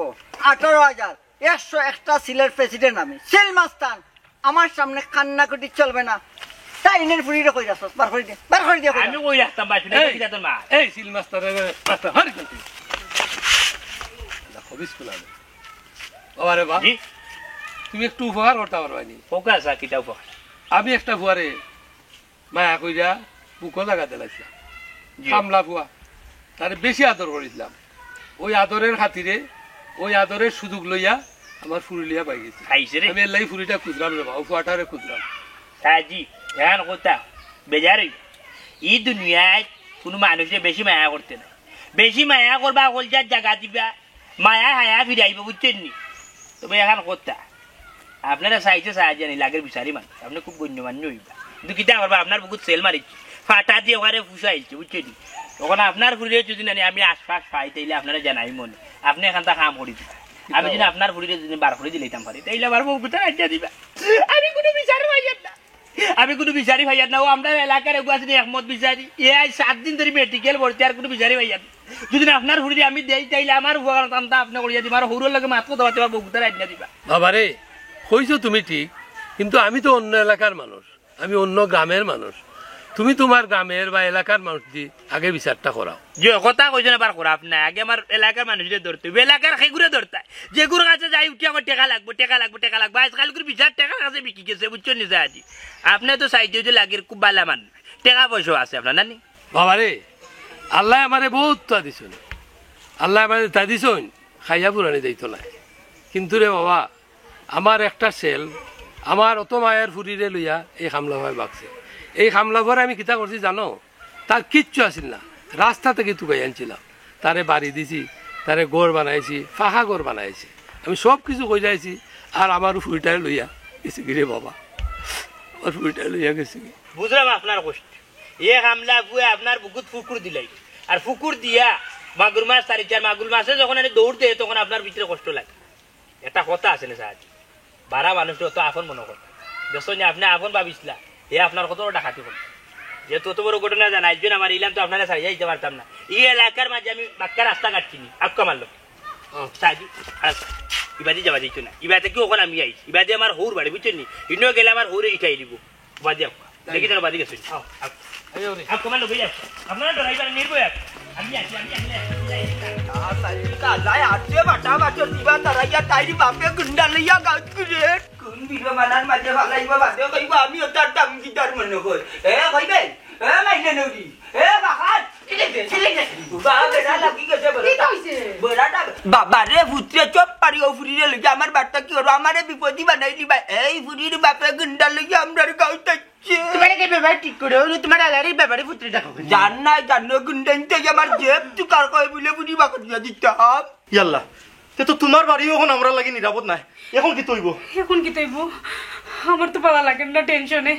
আঠারো হাজার একশো একটা সিলের প্রেসিডেন্ট আমি, সিল মাস্তান। আমার সামনে কান্নাকুটি চলবে না। তাই ইনের ফুড়িরে কই রাখছস? বার করি দে, বার করি দে, কই আমি রাখছস? কই রাখতাম, বাসু নাই, এই, কিতা তোর মা? এই সিল মাস্তার, এই মাস্তার, হরি কই তুই? খবিস কুলাবে। বাবা রে বা, জি? তুমি একটু উপকার করতে পারবা নি? উপকার, স্যার, কিতা উপকার? আমি একটা ফুয়ারে মায়া কইরা বুকো জাগা দিলাইছিলাম। জি। কামলা ফুয়া। তারে বেশি আদর করিছিলাম। ওই আদরের খাতিরে, ওই আদরের সুযোগ লইয়া আমার ফুরি লইয়া বাই গেছি। খাইছে রে। আমি এর লাগি ফুরিটা খুঁজলাম রে বা, ও ফুয়াটারে খুঁজলাম। হ্যাঁ জি, এখন কথা, বেজার হই। এই দুনিয়ায় কুনু মানুষরে বেশি মায়া করতে নায়। বেশি মায়া করবা, কলজার জাগা দিবা, মায়া হায়া ফিরাইবো, বুঝছইন নি? তবে এখান কথা, আপনারা চাইতে চাই জানি লাগের বিচারি মানুষ, আপনে খুব গণ্যমান্য অইবা। কিন্তু কিতা করবা, আপনার বুকুত সেল মারিছে, ফাটা দিয়া ওখানে ফুসাইছে, বুঝছইন নি? অখন আপনার ফুরিরে যদি নানি আমি আশপাশ পাই, তাইলে আপনারে জানাইমু নে। আপনে এখানতা কাম করি দিবা। আমি যদি আপনার ফুরিরে যদি বার করি দিলাইতাম পারি, তাইলে আমার বউগুতা রাখিয়া দিবা। আমি কুনু বিচারি পাইয়ার না। আমি কুনু বিচারি পাইয়ার না, ও আমরার এলাকার এগু আছে নি একমত বিচারি। এ আইজ সাত দিন ধরি মেডিকেল ভর্তি, আর কুনু বিচারি পাইয়ার না। যদি না আপনার ফুরিরে আমি দেই, তাইলে আমার উপকার কামটা আপনে করিয়া দিবা, আর হউরর লগে মাত কথা পাতিবার বউগুতা রাখিয়া দিবা। বাবারে, কইছো তুমি ঠিক, কিন্তু আমি তো অন্য এলাকার মানুষ, আমি অন্য গ্রামের মানুষ। তুমি তুমার গ্রামের বা এলাকার মানুষ দি আগে বিচারটা করাও। যে কথা কইছেন আবার করা আপনি, আগে আমার এলাকার মানুষরে ধরতে অইবো, এলাকার খেগুরে ধরতে। যেগুর কাছে যাই উঠিয়া কয়, "টেকা লাগবো, টেকা লাগবো, টেকা লাগবো।" আজকাল করে বিচার টেকার কাছে বিকি গেছে, বুঝছইন নি? আপনি তো চাইতে অইতে লাগের খুব বালা মানুষ, টেকা পয়সা আছে আপনার, নানি? বাবারে, আল্লায় আমারে বউত তা দিছইন, আল্লায় আমারে তা দিছইন, খাইয়া ফুরানি যাইতো নায়। কিন্তু রে বাবা, আমার একটা সেল, আমার অত মায়ার ফুরিরে লইয়া এই খামলা ভাই বাগছে। এই খামলা ভাইরে আমি কিতা করছি জানো? তার কিচ্ছু আছিল না, রাস্তা থাকি তুকাই আনছিলাম, তারে বাড়ি দিছি, তারে ঘর বানাইছি, পাকা ঘর বানাইছি, আমি সব কিছু কইরাইছি। আর আমার ফুরিটারে লইয়া গেছে গি রে বাবা, আমার ফুরিটারে লইয়া গেছে গি। বুঝলাম আপনার কষ্ট। এ খামলা ফুয়ে আপনার বুকুত ফুকুর দিলাই, আর ফুকুর দিয়া মাগুর মাছ, চারি চার মাগুর মাছে যখন আনি দৌড় দেয়, তখন আপনার ভিতরে কষ্ট লাগে। এটা কথা আছে না স্যার, বারা মানুষরে অত আপন মনো করে। দেখছইন নি, আপনে আপন ভাবিছলা, এ আপনার কত বড় ডাকাতি করলো। যেহেতু অত বড় ঘটনা জানাইছইন আমার, ইলান তো আপনারে ছাড়িয়া দিতে পারতাম না। ই এলাকার মাঝে আমি বাক্কা রাস্তাঘাট চিনি, আক্কা মারলো। ও। সাজি, আর ইবাদি যাওয়া যাইতো না। ইবাদে কি অখন আমি আইছি? ইবাদে আমার হউর বাড়ি, বুঝছইন নি? ইনো গেলে আমার হউরে ইটাই দিব। বাদি আক্কা। দেখি যেন বাদি গেছে। আও, আও। আইও রে। আও, কমান লোক, এই আক্কা। আপনারা ডরাইবার নির্ভয় আক্কা। আমি আছি, আমি, আমি আছি, আমি আছি। আ, সাজি, কালাই আছে, বাটা, বাটা, দিবা, তারা ইয়া, তাইরি বাপে গুন্ডা লইয়া গাছ করে। কোন বিলো বানার মাঝে ফালাইবা, বাদে কইবা, আমি ওটার দাম গিটার মনে কই। এ, কইবে? এ, মাইলে নদী। এ, বাহার। বাবা, বেড়া লাগি গেছে, বেড়াটা। কিতা অইছে? বেড়াটা, বাবা রে, ফুতরে চুপ পারি, ও ফুরিরে লইয়া আমার বার্তা কি করো? আমারে বিপদি বানাই দিবা। এই ফুরির বাপে গুন্ডা লইয়া আমরার গাঁও থাকছে। তোমার কি ব্যাপার ঠিক করে? ওই তোমার আলারে ব্যাপারে ফুতরে ডাকো। জান নাই, জানো, গুন্ডা ইনতে আমার জেব তুকার কয় বলে বুড়ি বাকরিয়া দিতাম। ইয়াল্লা, তে তো তোমার বাড়িও অখন আমরার লাগি নিরাপদ নায়। অখন কিতা অইবো? অখন কিতা অইবো? আমার তো ভালা লাগের না টেনশনে।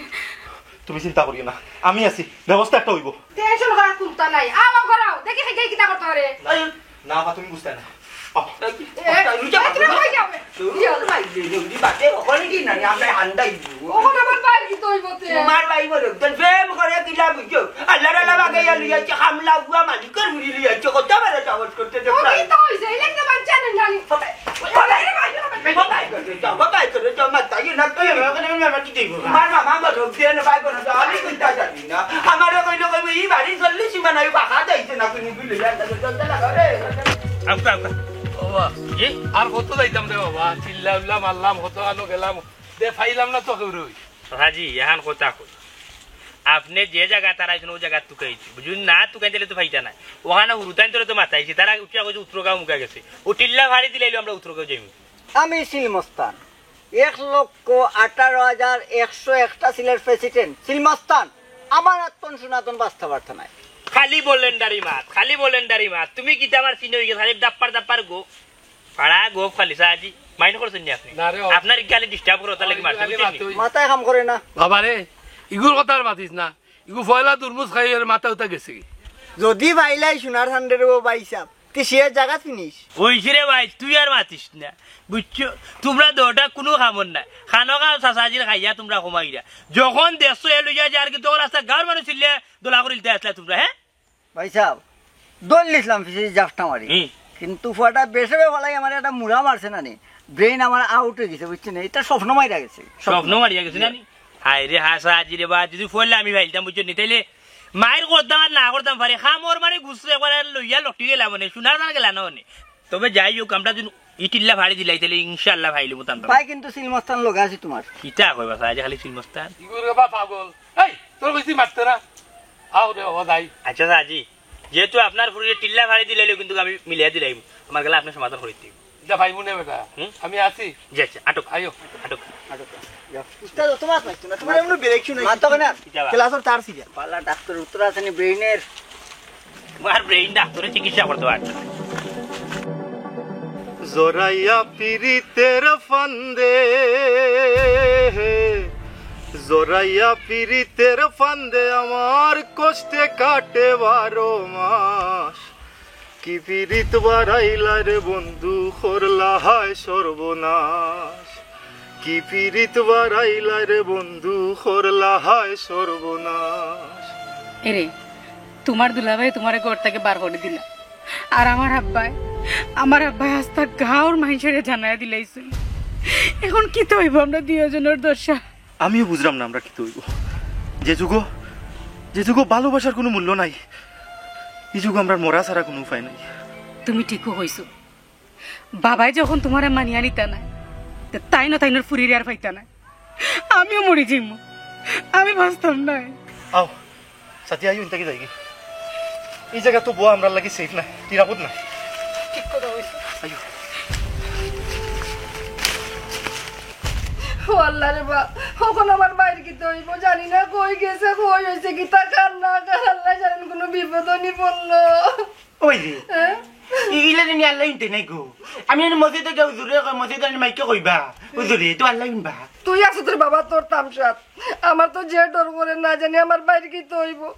তুমি চিন্তা করিও না, আমি আছি, ব্যবস্থা একটা অইবো। টেনশন করার কুন্তা নাই, আও, আও, ঘর আও, দেখি হে কিতা করতে পারে। এই, না, বা তুমি বুঝতায় না। আও। এ, এ, তুমি যাও। এ, তুমি কই যাও? তুমি যাও। ভাই, যে জলদি বাটে, ওখানে কি না, আমরা হান্দাই। অখন আমার ভাইর কিতা অইবো তে? তোমার ভাই বলো, তোর প্রেম করে কিলা বুঝছো? আল্লাহর আল্লাহ বাগাইয়া লইয়া আইছে, হামলা বুয়া মালিকের ঘুরি লইয়া আইছে, কত বড় সাহস করতে তো ওই প্রায়। তো অইছে, এই লাগতে বাচ্চা নেই জানি। বাবাই, বাবাই, বাবাই করে যাও, বাবাই করে যাও, মাথা ইয়ে না করে। আমার মামা বলো, দিয়ে না ভাই বলো, আমি চিন্তা জানি না। আমারে কইলো, কইবো, "এই বাড়ি চল্লিশ সীমা নাই, বাঁকা যাইছে না, তুমি বিলে যাও, যাও, যাও, যাও, রে।" আচ্ছা, আচ্ছা। ও বাবা। জি? আর কত যাইতাম রে বাবা, চিল্লা উল্লা মারলাম, কত আনো গেলাম, দে পাইলাম না তো কেউ রই। হাজি, এহান কথা কই। আপনে যে জাগাত আইছইন, অউ জাগাত তুকাইছি। যদি না তুকাইন, তাইলে তো পাইতা নায়। অখানো হুরুতাইন্তরে তো মাতাইছি, তারা উঠিয়া কইছে, "উত্তরগাঁও মুখা গেছে।" অউ টিল্লা ফাড়ি দিলাইলো, আমরা উত্তরগাঁও যাইমু। আমি সিলমস্তান, এক লক্ষ আঠারো হাজার একশো একটা সিলের প্রেসিডেন্ট সিলমস্তান। আমার আত্মন সনাতন বাস্তা বার্তা নাই। খালি বলেন ডারি মাত, খালি বলেন ডারি মাত। তুমি কিতা আমার চিনো অই গেছে, খালি দাপ্পার দাপ্পার গো। ফাড়া গোপ খালি সাজি, মাইন্ড করছইন নি আপনে? না রে, ও আপনার কি খালি ডিস্টার্ব করে, তার লাগি ওই মারতে, খালি বুঝছইন নি? মাতে ওই। মাথায় কাম করে না। বাবা রে, ইগুর কথা আর মাতিস না। ইগু পয়লা দুরমুজ খাই এর মাথা উতা গেছে গি। যদি ভাইলাই সোনার হান্ডের ও ভাই সাহেব, তে সে জাগাত ফিনিশ। ওই রে ভাই, তুই আর মাতিস না, বুঝছো? তোমরা দুইটা কুনু কামর নায়। খানো খাও চাচাজির খাইয়া তোমরা কমাইরা। যখন দেখছো এ লইয়া যার কি তখন আস্তা গাঁওর মানুষ ছিলে দলা করিলতে আসলা তোমরা, হ্যাঁ? ভাই সাহেব, দৌড় দিছিলাম পিছে জাফটা মারি। হুম। কিন্তু ফুয়াটা বেশে ফালাই আমার একটা মুড়া মারছে না নি। ব্রেইন আমার আউট অই গেছে, বুঝছইন নি? এটা স্বপ্ন মাইরা গেছে। স্বপ্ন মারিয়া গেছে না নি? হায় রে, হাছা আজি রে বা, যদি ফইলে আমি ফাইলতাম, বুঝছইন নি? তাইলে মাইর করতাম আর না করতাম পারি। খামর মানে গুছরে একবার লইয়া লটি গেলা মানে, সোনার দান গেলা না মানে। তবে যাই হোক, আমরা যদি ই টিল্লা ফাড়ি দিলাই, তাইলে ইনশাআল্লাহ ফাইলিমু তান। ভাই, কিন্তু সিলমস্তান লগে আছে তোমার। কিতা কইবা, সাজি খালি সিলমস্তান? ইগুরে বা পাগল। এই, তোর কইছি মারতে না। আও রে বাবা, যাই। আচ্ছা, সাজি, যেহেতু আপনার ফুরিয়ে টিল্লা ফাড়ি দিলাইলেও কিন্তু আমি মিলিয়া দিলাইমু। আমার গেলা আপনে সমাধান করি দিও। ইটা ভাই মনে বেটা। হুম? আমি আছি। জি, আচ্ছা, আটক। আইও। আটক। আটক। উস্তাদ, অত মাত মারতো না। তোমার এমনি ব্রেক শুনে মারতো কেন? কিতা বা? ক্লাসর তার সিরিয়াল। বালা ডাক্তার উত্তর আছে নি ব্রেইনের। আমার ব্রেইন ডাক্তারে চিকিৎসা করতে পারছে না। জরাইয়া পিরিতের ফান্দে, জরাইয়া পিরিতের ফান্দে আমার কষ্টে কাটে বারো মাস। কি পিরিত বাড়াইলা রে বন্ধু, করলা হায় সর্বনাশ। কি পিরিত বাড়াইলা রে বন্ধু, করলা হায় সর্বনাশ। এরে, তোমার দুলাভাই তোমারে ঘর থাকি বার করি দিলা, আর আমার আব্বায়, আমার আব্বায় আস্তা গাঁওর মাইনষরে জানাইয়া দিলাইছইন। এখন কিতা অইবো আমরা দুইওজনর দশা? আমিও বুঝরাম না আমরা কিতা অইবো। যে যুগো, যে যুগো ভালোবাসার কুনু মূল্য নাই, ই যুগো আমরার মরা ছাড়া কুনু উপায় নাই। তুমি ঠিকউ কইছো। বাবায় যখন তোমারে মানিয়া নিতা নায়, তে তাইনও তাইনর ফুরিরে আর পাইতা নায়। আমিও মরি যাইমু, আমি বাঁচতাম নায়। আও, সাথী আইও, ইনতাকি যাইগি। ই জাগা তো বওয়া আমরার লাগি সেফ নায়, নিরাপদ নায়। ঠিক কথা কইছো। আইও। ও আল্লাহ রে বা, অখন আমার ভাইর কিতা অইবো, জানি না কই গেছে, কই অইছে, কিতা কার না কার, আল্লায় জানইন, কুনু বিপদো নি পড়লো। ওই যে, হ্যাঁ? ই-, ইলা জানি আল্লায় ইনতে নাই গো। আমি এনে মসজিদো গিয়া হুজুরে কই, মসজিদো আনি মাইকে কইবা, "হুজুরে, তো আল্লায় ইনবা।" তুই আছস তোর বাবা, তোর তামশাত। আমার তো যে ডর করে, না জানি আমার ভাইর কিতা অইবো।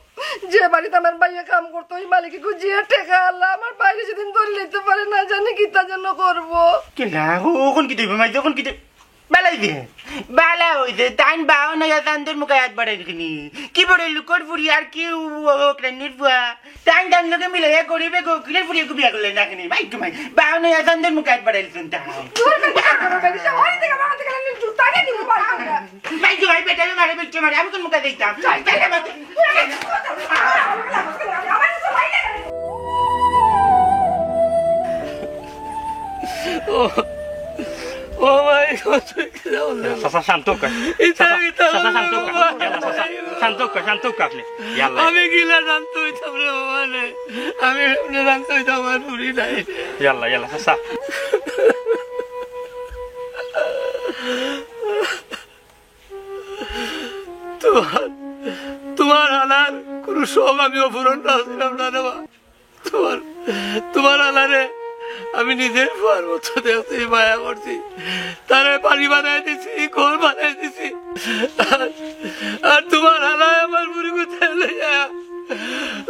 যে বাড়িত আমার ভাইয়ে কাম করতো, ওই মালিকে কো যে টেকা আলা, আমার ভাইরে যেদিন ধরি লইতো পারে, না জানি কিতা যেন করবো। কিলা, ও-, অখন কিতা অইবো, মাই, অখন কিতা? বালা অইছে, বালা অইছে, তাইন বাহন অইয়া চান্দর মুখে আত বাড়াইল কিনি। কি বড় লোকর ফুরি আর কি ও, ও, ও, কেরানির ফুয়া। তাইন তান লগে মিলাইয়া গরিবে গো, কিলার ফুরি এগু বিয়া করলে না কিনি। মাই গো মাই, বাহন অইয়া চান্দর মুখে আত বাড়াইল শুনতাম। তোর কাছে আমার কাছে, ওই থেকে আমার কাছে জুতা দিয়ে দিব, পারবো না। মাই গো মাই, বেটারে মারে, বেটারে মারে, আমি কুন মুখে দিতাম? চল, চল, আমার ও, ও ভাই, ও তুই কিতা বললি? চাচা, শান্ত হউক্কা। ইতা, চাচা, ইতা চাচা, শান্ত হউক্কা। বললি ইয়াল্লা, চাচা, ভাই। শান্ত হউক্কা, শান্ত হউক্কা আপনে। ইয়াল্লা। আমি কিলা শান্ত হইতাম রে বাবা রে? আমি এমনে শান্ত হইতাম, আমার ফুরি নাই। ইয়াল্লা, ইয়াল্লা, চাচা। তোমার, তোমার হালার কুনু শখ আমি অপূরণ রাখছিলাম না রে বা। তোমার, তোমার হালারে আমি নিজের ফুয়ার মতো দেখছি, মায়া করছি। তারে বাড়ি বানাই দিছি, ঘর বানাই দিছি। আর, আর তোমার হালায় আমার ফুরি গুতায় লইয়া,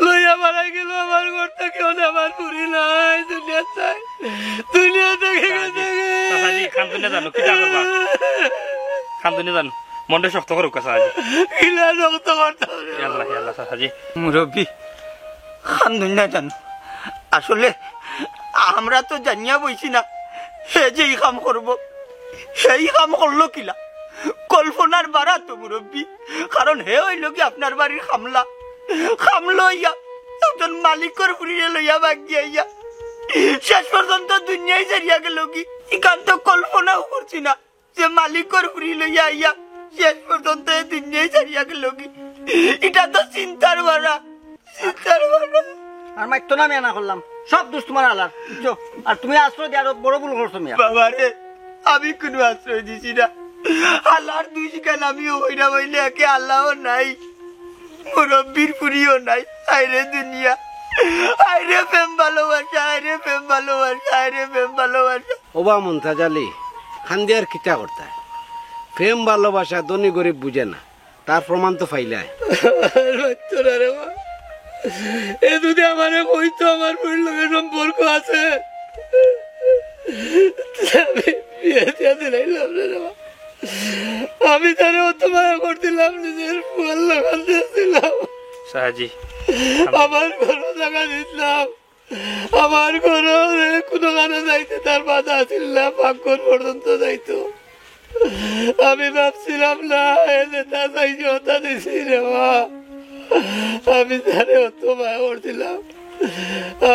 লইয়া বাড়াই গেল আমার ঘর থাকি। অনে আমার ফুরি নাই, দুনিয়াত নাই। দুনিয়া থাকি গেছে গি। চাচাজি, কান্দইন না জানো, কিতা করবা? কান্দইন না জানো, মনটা শক্ত করউক্কা চাচাজি। কিলা শক্ত করতাম রে? ইয়াল্লা, ইয়াল্লা, চাচাজি। মুরব্বি, কান্দইন না জানো। আসলে আমরা তো জানিয়া বইছি না, হে যে ই কাম করবো, হে ই কাম করলো কিলা? কল্পনার বারা তো মুরব্বি, কারণ হে অইলো গি আপনার বাড়ির কামলা, কামলা অইয়া একজন মালিকর ফুরিরে লইয়া ভাগিয়া আইয়া শেষ পর্যন্ত দুনিয়াই ছাড়িয়া গেল গি। ইখান তো কল্পনাও করছি না যে মালিকর ফুরি লইয়া আইয়া শেষ পর্যন্ত এ দুনিয়াই ছাড়িয়া গেল গি। ইটা তো চিন্তার বারা, চিন্তার বারা। আর মাইত্ত না মিয়া, না করলাম, সব দোষ তোমার হালার, বুঝছো? আর তুমি আশ্রয় দিয়া আরো বড় ভুল করছো মিয়া। বাবা রে, আমি কুনু আশ্রয় দিছি না। হালার দুষ ইখান আমিও কইরাম অইলে একে আল্লাও নাই, মুরব্বির ফুরিও নাই। হায়রে দুনিয়া, হায়রে প্রেম ভালোবাসা, হায়রে প্রেম ভালোবাসা, হায়রে প্রেম ভালোবাসা। ওবা মন্তাজ আলী, কান্দিয়া আর কিতা করতায়? প্রেম ভালোবাসা ধনী গরিব বুঝে না, তার প্রমাণ তো পাইলায়। আর মাইত্ত না রে বা। এ যদি আমারে কইতো আমার ফুরির লগে সম্পর্ক আছে, আমি বিয়া দিয়া দিলাইলাম রে বা। আমি তারে অত মায়া করছিলাম, নিজের ফুয়ার লাখান দেখছিলাম। চাচাজি, আমার ঘরো জাগা দিছিলাম, আমার ঘরো কুনু কানো যাইতে তার বাধা আছিল না, পাকঘর পর্যন্ত যাইতো। আমি ভাবছিলাম না, এ যেতা চাইছে অতা দিছি রে বা। আমি তারে অত মায়া করছিলাম।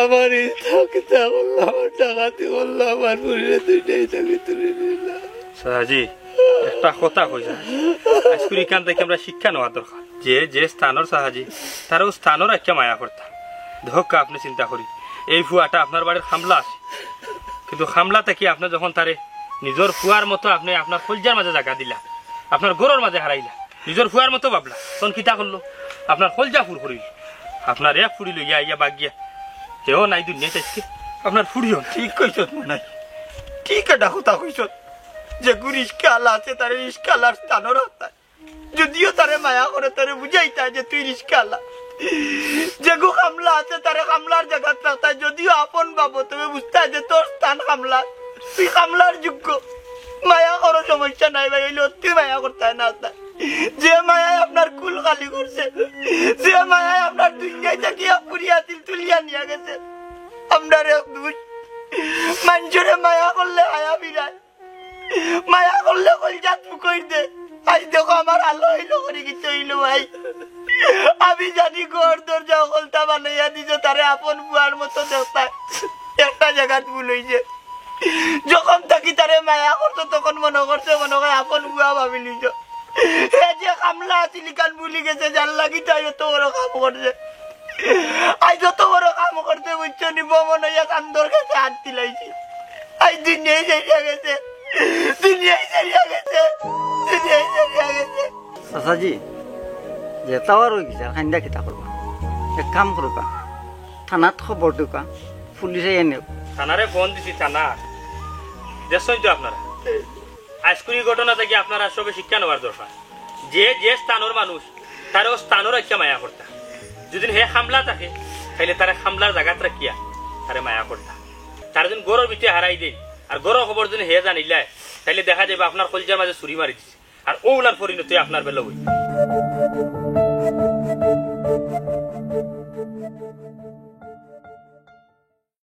আমার ইতা কিতা করলা, আমার ডাকাতি করলা, আমার ফুরিরে দুনিয়া থাকি তুলি নিলা। চাচাজি, একটা কথা কই যাই, আইজকুর ইখান থাকি আমরা শিক্ষা নেওয়া দরকার। যে যে স্থানর চাচাজি, তারে অউ স্থানর রাখিয়া মায়া করতা। দেখউক্কা, আপনে চিন্তা করি, এই ফুয়াটা আপনার বাড়ির কামলা আছিল, কিন্তু কামলা থাকি আপনে যখন তারে নিজর ফুয়ার মতো আপনে আপনার কইলজার মাঝে জাগা দিলা, আপনার ঘরর মাঝে হারাইলা, নিজর ফুয়ার মতো ভাবলা, তখন কিতা করলো? আপনার কইলজা ফুর করিল। আপনার এক ফুরি লইয়া আইয়া ভাগিয়া এও নাই দুনিয়াত আইজকে। আপনার ফুড়িও নাই। ঠিক কইছস মনাই, ঠিক এটা কথা কইছস। যেগু রিস্কাআলা আছে, তারে রিস্কাআলার স্থানো রাখতায়। যদিও তারে মায়া করে, তারে বুঝাইতায় যে তুই রিস্কাআলা। যেগু কামলা আছে, তারে কামলার জাগাত রাখতায়। যদিও আপন বাবো, তবে বুঝতায় যে তোর স্থান কামলা, তুই কামলার যোগ্য। মায়া করো, সমস্যা নাই ভাই, অইলে অতি মায়া করতায় না। যে মায়ায় আপনার কুল খালি করছে, যে মায়ায় আপনার দুনিয়ায় থাকিয়া পুরিয়া দিল তুলিয়া নিয়া গেছে। আপনার এক দুষ, মানষরে মায়া করলে হায়া ফিরায়, মায়া করলে কইলজাত ফুকই দে। আইজ দেখো আমার আলো অইলো করি কিতা অইলো ভাই। আমি জানি ঘর দরজা হকলতা বানাইয়া দিছো, তারে আপন বুয়ার মতো দেখতায়। একটা জাগাত ভুল অইছে। যখন থাকি তারে মায়া করছো, তখন মনো করছে, মনো করে আপন বুয়া ভাবি লিছো। হে যে কামলা আছিল, ইখান ভুলি গেছে, যার লাগি তাই অত বড় কাম করছে। আইজ অত বড় কাম করতে বুঝছো নি, বমন অইয়া চান্দর কাছে হাত দিলাইছি। আইজ দুনিয়ায় ছাড়িয়া গেছে, দুনিয়ায় ছাড়িয়া গেছে, দুনিয়ায় ছাড়িয়া গেছে। চাচাজি, যেতা অওয়ার অই গেছে, আর কাইন্দা কিতা করবা? এক কাম করবা, থানাত খবর দেউক্কা, পুলিশে আইয়া নেউক। থানারে ফোন দিছি, থানা। দেখছইন তো আপনারা, আইজকুর ই ঘটনা থাকি আপনারা সবে শিক্ষা নেওয়ার দরকার। যে যে স্থানর মানুষ, তারে অউ স্থানো রাখিয়া মায়া করতা। যদি হে কামলা থাকে, তাইলে তারে কামলার জাগাত রাখিয়া তারে মায়া করতা। তারে যদি ঘরর ভিতরে হারাই দেয়, আর ঘরর খবর যদি হে জানিলায়, তাইলে দেখা যাইবো আপনার কলিজার মাঝে ছুরি মারি দিছে। আর অউলার পরিণতি আপনার বেলা অইবো।